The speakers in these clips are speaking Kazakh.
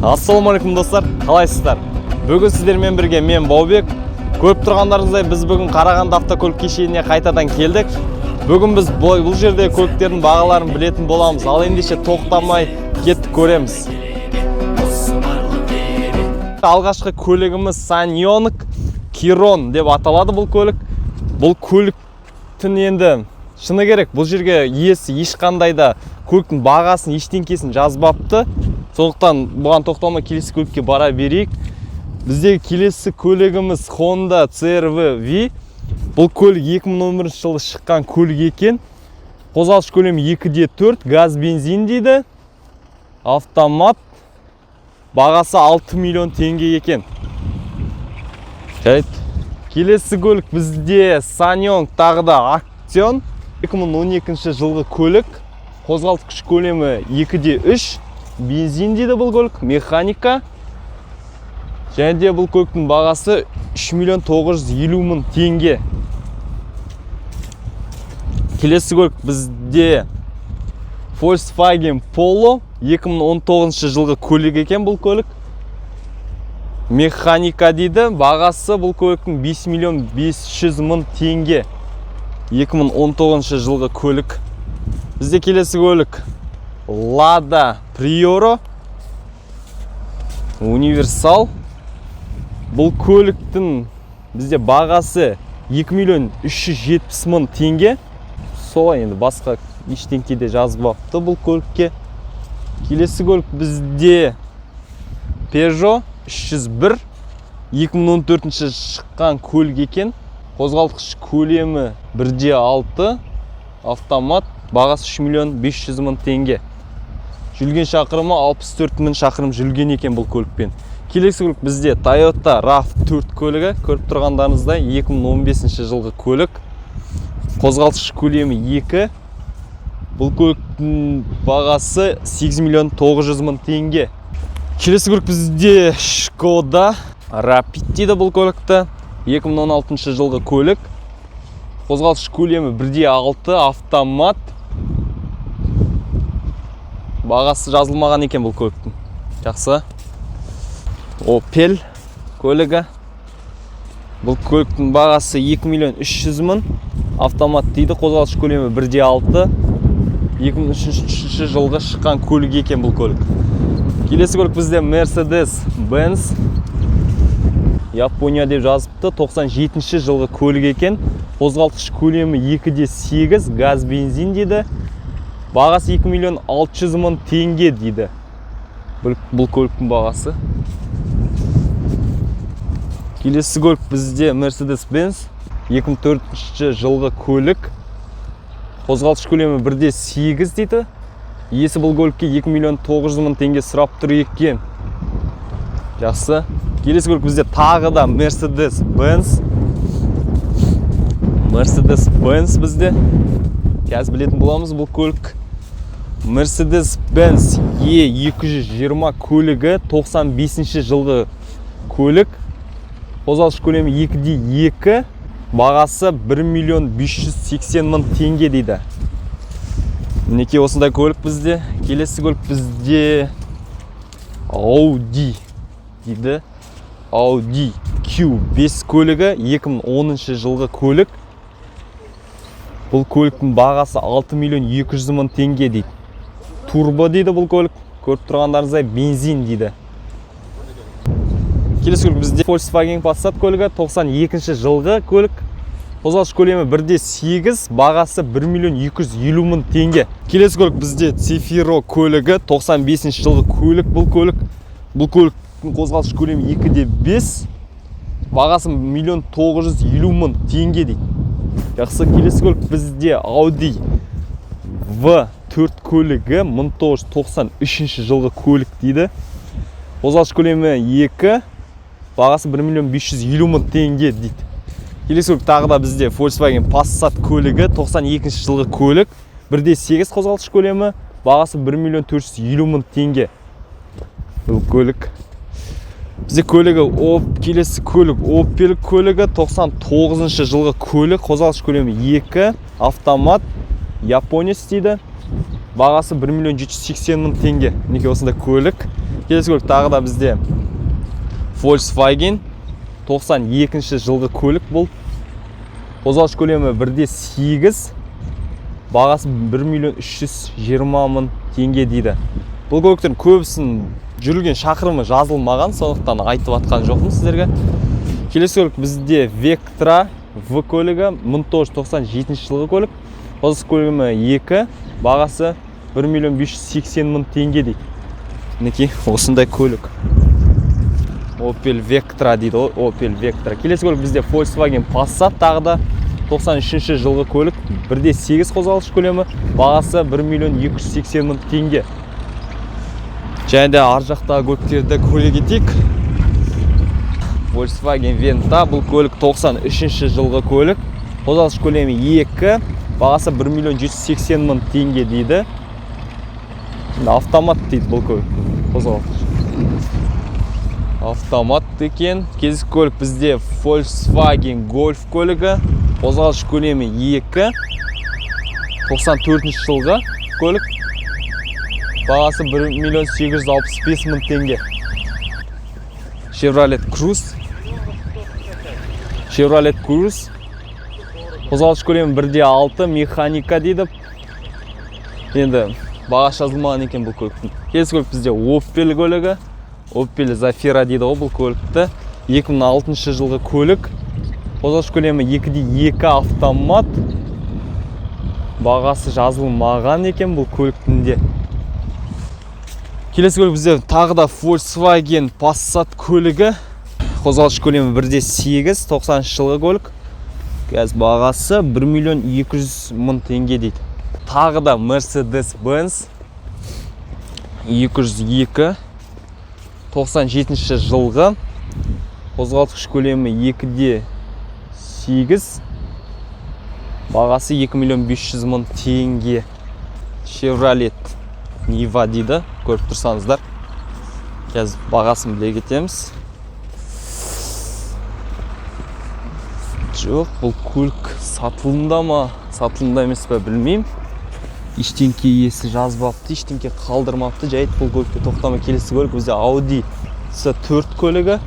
Ассалаумағалейкум, достар! Қалайсыздар? Бүгін сіздермен бірге мен, Баубек. Көріп тұрғандарыңыздай, біз бүгін Қарағанды автокөлік кешеніне қайтадан келдік. Бүгін біз бұл жерде көліктердің бағаларын білетін боламыз. Ал ендеше тоқтамай кеттік, көреміз. Алғашқы көлігіміз SsangYong Kyron деп аталады бұл көлік. Бұл көліктің енді шыны керек, бұл жерге иесі ешқандай да көліктің бағасын, ештеңкесін жазбапты. Сондықтан бұған тоқталмай, келесі көлікке бара берейік. Біздегі келесі көлігіміз Honda CR-V V. Бұл көлік 2011 жылы шыққан көлік екен. Қозғалыс көлемі 2,4, газ, бензин дейді. Автомат. Бағасы 6 миллион теңге екен. Жарайды. Келесі көлік бізде SsangYong тағы да Actyon, 2012 жылғы көлік. Қозғалтқыш көлемі 2,3, бензин дейді бұл көлік, механика. Және де бұл көліктің бағасы 3 миллион 950 мың теңге. Келесі көлік бізде Volkswagen Polo, 2019 жылғы көлік екен бұл көлік. Механика дейді, бағасы бұл көліктің 5 миллион 500 мың теңге. 2019 жылғы көлік. Бізде келесі көлік Lada Priora универсал. Бұл көліктің бізде бағасы 2 миллион 370 мың теңге. Солай енді, басқа ештеңке де жазбапты бұл көлікке. Келесі көлік бізде Peugeot 301, 2014 шыққан көлік екен. Қозғалтқыш көлемі 1,6, автомат, бағасы 3 миллион 500 мың теңге. Жүрген шақырымы 64 мың шақырым жүрген екен бұл көлікпен. Келесі көлік бізде Toyota RAV4 көлігі. Көріп тұрғандарыңыздай, 2015 жылғы көлік. Қозғалтқыш көлемі 2. Бұл көліктің бағасы 8 миллион 900 мың теңге. Келесі көлік бізде Шкода Rapid дейді бұл көлікті. 2016 жылғы көлік. Қозғалтқыш көлемі 1,6, автомат. Бағасы жазылмаған екен бұл көліктің. Жақсы. Opel көлігі. Бұл көліктің бағасы 2 миллион 300 мың. Автомат дейді, қозғалтқыш көлемі 1,6. 2003 жылғы шыққан көлік екен бұл көлік. Келесі көлік бізде Mercedes Benz. Япония деп жазыпты. 97 жылғы көлік екен. Қозғалтқыш көлемі 2,8, газ, бензин дейді. Бағасы 2 миллион 600 мың теңге дейді. Бұл көліктің бағасы. Келесі көлік бізде Mercedes Benz, 2004 жылғы көлік. Қозғалтқыш көлемі 1,8 дейді. Иесі бұл көлікке 2 миллион 900 мың теңге сұрап тұр екен. Жақсы. Келесі көлік бізде тағы да Mercedes Benz. Mercedes Benz бізде. Қазір білетін боламыз бұл көлік. Mercedes Benz E220 көлігі, 95 жылғы көлік. Қозғалыс көлемі 2,2, бағасы 1 миллион 580 мың теңге дейді. Мінекей, осындай көлік бізде. Келесі көлік бізде Audi дейді. Audi Q5 көлігі, 2010 жылғы көлік. Бұл көліктің бағасы 6 миллион 200 мың теңге дейді. Турбо дейді бұл көлік. Көріп тұрғандарыңыздай, бензин дейді. Келесі көлік бізде Volkswagen Passat көлігі, 92 жылғы көлік. Қозғалыс көлемі 1,8, бағасы 1 миллион 250 мың теңге. Келесі көлік бізде Cefiro көлігі, 95 жылғы көлік бұл көлік. Бұл көліктің қозғалыс көлемі 2,5, бағасы миллион 950 мың теңге дейді. Жақсы, келесі көлік бізде Audi V4 көлігі, 1993 жылғы көлік дейді. Қозғалыс көлемі 2, бағасы 1 миллион 550 мың теңге дейді. Келесі көлік тағы да бізде Volkswagen Passat көлігі, 92 жылғы көлік, 1,8 қозғалтқыш көлемі, бағасы 1 миллион 450 мың теңге. Бұл көлік. Бізде көлігі келесі көлік Opel көлігі, 99 жылғы көлік, қозғалыс көлемі 2, автомат, японец дейді. Бағасы 1 миллион 780 мың теңге. Мінекей, осындай көлік. Келесі көлік тағы да бізде Volkswagen, 92 жылғы көлік бұл. Қозғалыс көлемі 1,8, бағасы 1 миллион 320 мың теңге дейді. Бұл көліктердің көбісінің жүрілген шақырымы жазылмаған, сондықтан айтып жатқан жоқпын сіздерге. Келесі көлік бізде Vectra V көлігі, 1997 жылғы көлік. Қозғалыс көлемі 2, бағасы 1 миллион 580 мың теңге дейді. Мінекей, осындай көлік. Opel Vectra дейді ғой, Opel Vectra. Келесі көлік бізде Volkswagen Passat, тағы да 93 жылғы көлік, 1,8 қозғалыс көлемі, бағасы 1 миллион 280 мың теңге. Және де ар жақтағы көліктерді көре кетейік. Volkswagen Venta, бұл көлік 93 жылғы көлік. Қозғалыс көлемі 2, бағасы 1 миллион 180 мың теңге дейді. Енді автомат дейді бұл көлік. Қозғалыс. Автомат екен. Келесі көлік бізде Volkswagen Golf көлігі. Қозғалыс көлемі 2. 94 жылғы көлік. Бағасы 1 миллион 865 мың теңге. Chevrolet Cruze. Chevrolet Cruze. Қозғалыс көлемі 1,6, механика дейді. Енді бағасы жазылмаған екен бұл көліктің. Келесі көлік бізде Opel көлігі. Opel Zafira дейді ғой бұл көлікті. 2006 жылғы көлік. Қозғалыс көлемі 2,2, автомат. Бағасы жазылмаған екен бұл көліктің де. Келесі көлік бізде тағы да Volkswagen Passat көлігі. Қозғалыс көлемі 1,8, 90 жылғы көлік. Қазір бағасы 1 миллион 200 мың теңге дейді. Тағы да Mercedes-Benz 202, 97 жылғы. Қозғалтқыш көлемі 2,8, бағасы 2 миллион 500 мың теңге. Chevrolet Niva дейді, көріп тұрсаңыздар. Қазір бағасын біле кетеміз. Жоқ, бұл көлік сатылымда ма, сатылымда емес па, білмеймін. Ештеңке иесі жазбапты, ештеңке қалдырмапты. Жайт, бұл көлікке тоқтамай, келесі көлік бізде Audi C4 көлігі,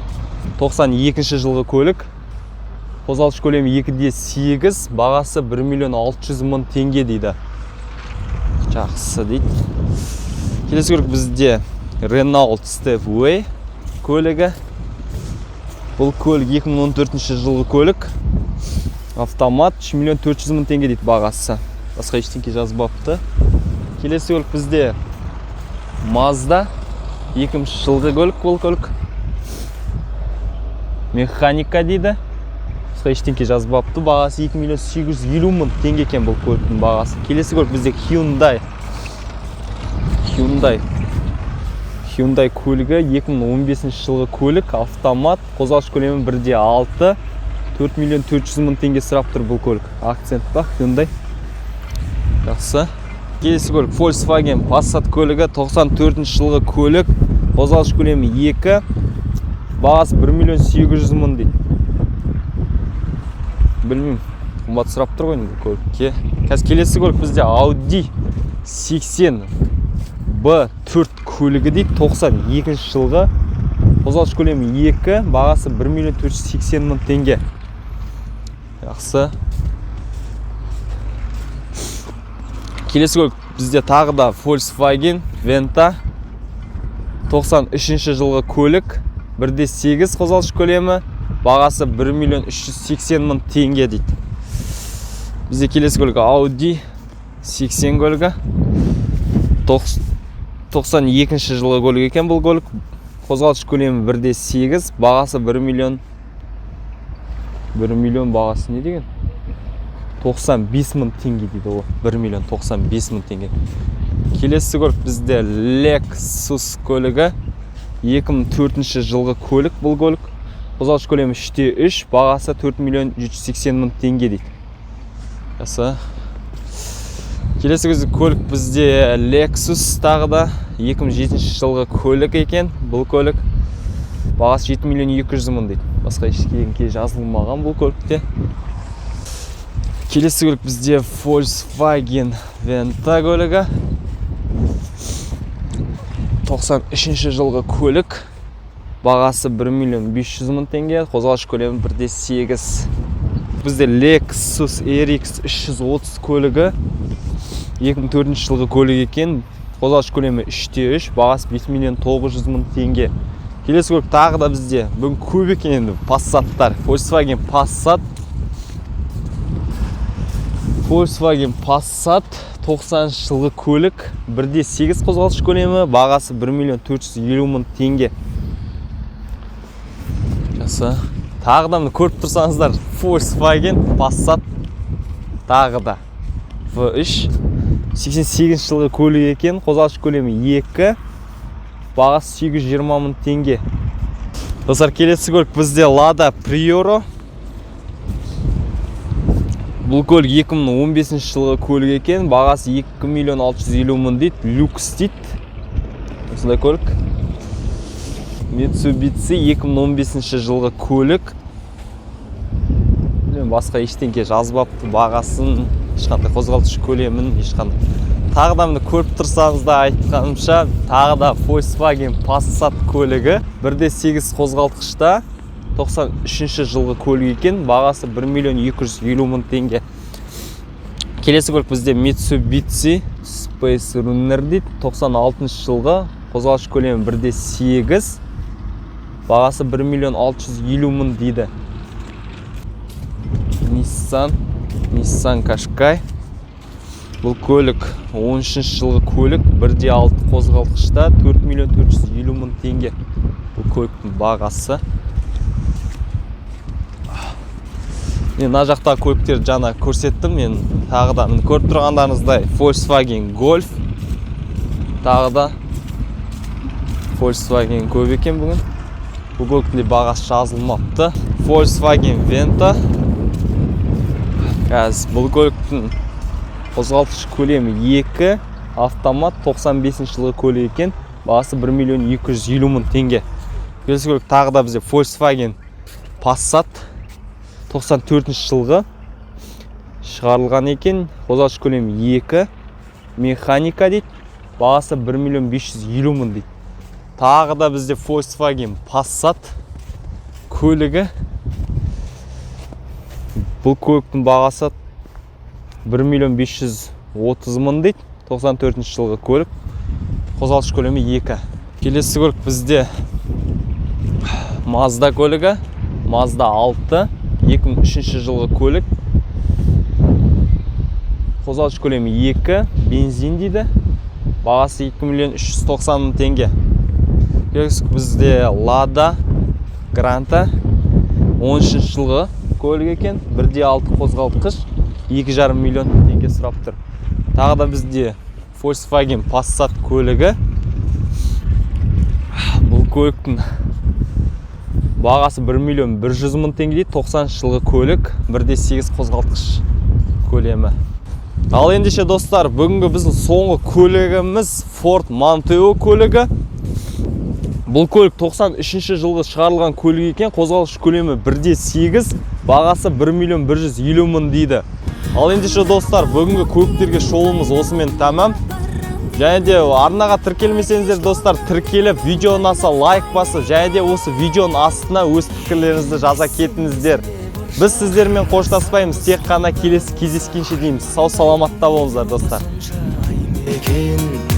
92 жылғы көлік. Қозғалыс көлемі 2,8, бағасы 1 миллион 600 мың теңге дейді. Жақсы дейді. Келесі көлік бізде Renault Stepway көлігі. Бұл көлік 2014 жылғы көлік. Автомат, 3 миллион 400 мың теңге дейді бағасы. Басқа ештеңке жазбапты. Келесі көлік бізде Mazda, 2000 жылғы көлік бұл көлік. Механика дейді. Басқа ештеңке жазбапты. Бағасы 2 миллион 850 мың теңге екен бұл көліктің бағасы. Келесі көлік бізде Hyundai. Hyundai. Hyundai көлігі, 2015 жылғы көлік, автомат, қозғалыс көлемі 1,6, 4 миллион 400 мың теңге сұрап тұр бұл көлік. Акцент па Hyundai? Жақсы. Келесі көлік Volkswagen Passat көлігі, 94 жылғы көлік, қозғалыс көлемі 2, бағасы 1 миллион 800 мың дейді. Білмеймін, қымбат сұрап тұр ғой енді бұл көлікке. Қазір келесі көлік бізде Audi 80 B4 көлігі дейді, 92 жылғы. Қозғалыс көлемі 2, бағасы 1 миллион 480 мың теңге. Жақсы. Келесі көлік бізде тағы да Volkswagen Venta, 93 жылғы көлік, 1,8 қозғалыс көлемі, бағасы 1 миллион 380 мың теңге дейді. Бізде келесі көлік Audi 80 көлігі. 92 жылғы көлік екен бұл көлік. Қозғалыс көлемі 1,8, бағасы 1 миллион, 1 миллион, бағасы не деген? 95 мың теңге дейді ғой. 1 миллион 95 мың теңге. Келесі көлік бізде Lexus көлігі. 2004 жылғы көлік бұл көлік. Қозғалыс көлемі 3,3, бағасы 4 миллион 780 мың теңге дейді. Жақсы. Келесі көлік бізде Lexus, тағы да 2007 жылғы көлік екен бұл көлік. Бағасы 7 миллион 200 мың дейді. Басқа ештеңе жазылмаған бұл көлікте. Келесі көлік бізде Volkswagen Venta көлігі. 93 жылғы көлік, бағасы 1 миллион 500 мың теңге, қозғалыс көлемі 1,8. Бізде Lexus RX 330 көлігі, 2004 жылғы көлік екен, қозғалыс көлемі 3,3, бағасы 5 миллион 900 мың теңге. Келесі көлік тағы да бізде бүгін көп екен енді Passаттар. Volkswagen Passat. Volkswagen Passat, 90 жылғы көлік, 1,8 қозғалыс көлемі, бағасы 1 миллион 450 мың теңге. Жақсы. Тағы да міне, көріп тұрсаңыздар, Volkswagen Passat, тағы да V3, 88 жылғы көлік екен, қозғалыс көлемі 2, бағасы 820 мың теңге. Достар, келесі көлік бізде Lada Priora. Бұл көлік 2015 жылғы көлік екен, бағасы 2 миллион 650 мың дейді, люкс дейді. Осындай көлік. Mitsubishi, 2015 жылғы көлік. Білмеймін, басқа ештеңке жазбапты, бағасын, ешқандай қозғалтқыш көлемін, ешқандай. Тағы да міне, көріп тұрсаңыз да, айтқанымша, тағы да Volkswagen Passat көлігі, 1,8 қозғалтқышта, 93 жылғы көлік екен, бағасы 1 миллион 250 мың теңге. Келесі көлік бізде Mitsubishi Space Runner дейді, 96 жылғы, қозғалыс көлемі 1,8, бағасы 1 миллион 650 мың дейді. Nissan Qashqai. Бұл көлік 13 жылғы көлік, 1,6 қозғалтқышта, 4 миллион 450 мың теңге бұл көліктің бағасы. Мен мына жақтағы көліктерді жаңа көрсеттім. Мен тағы да, міне, көріп тұрғандарыңыздай, Volkswagen Golf, тағы да Volkswagen көп екен бүгін. Бұл көліктің де бағасы жазылмапты. Volkswagen Vento. Қазір бұл көліктің қозғалтқыш көлемі 2, автомат, 95 жылғы көлік екен, бағасы 1 миллион 250 мың теңге. Келесі көлік тағы да бізде Volkswagen Passat, 94 жылғы шығарылған екен, қозғалтқыш көлемі 2, механика дейді, бағасы 1 миллион 550 мың дейді. Тағы да бізде Volkswagen Passat көлігі. Бұл көліктің бағасы 1 миллион 530 мың дейді, 94 жылғы көлік, қозғалыс көлемі 2. Келесі көлік бізде Mazda көлігі, Mazda 6, 2003 жылғы көлік, қозғалыс көлемі 2, бензин дейді, бағасы 2 миллион 390 мың теңге. Келесі бізде Lада Гранта, 13 жылғы көлік екен, 1,6 қозғалтқыш, 2,5 миллион теңге сұрап тұр. Тағы да бізде Volkswagen Passat көлігі. Бұл көліктің бағасы 1 миллион 100 мың теңге дейді, 90 жылғы көлік, 1,8 қозғалтқыш көлемі. Ал ендеше, достар, бүгінгі біздің соңғы көлігіміз Ford Mondeo көлігі. Бұл көлік 93 жылғы шығарылған көлік екен, қозғалыс көлемі 1,8, бағасы 1 миллион 150 мың дейді. Ал ендеше, достар, бүгінгі көліктерге шолуымыз осымен тәмам. Және де арнаға тіркелмесеңіздер, достар, тіркеліп, видео ұнаса, лайк басып, және де осы видеоның астына өз пікірлеріңізді жаза кетіңіздер. Біз сіздермен қоштаспаймыз, тек қана келесі кездескенше дейміз. Сау саламатта болыңыздар, достар. Екен.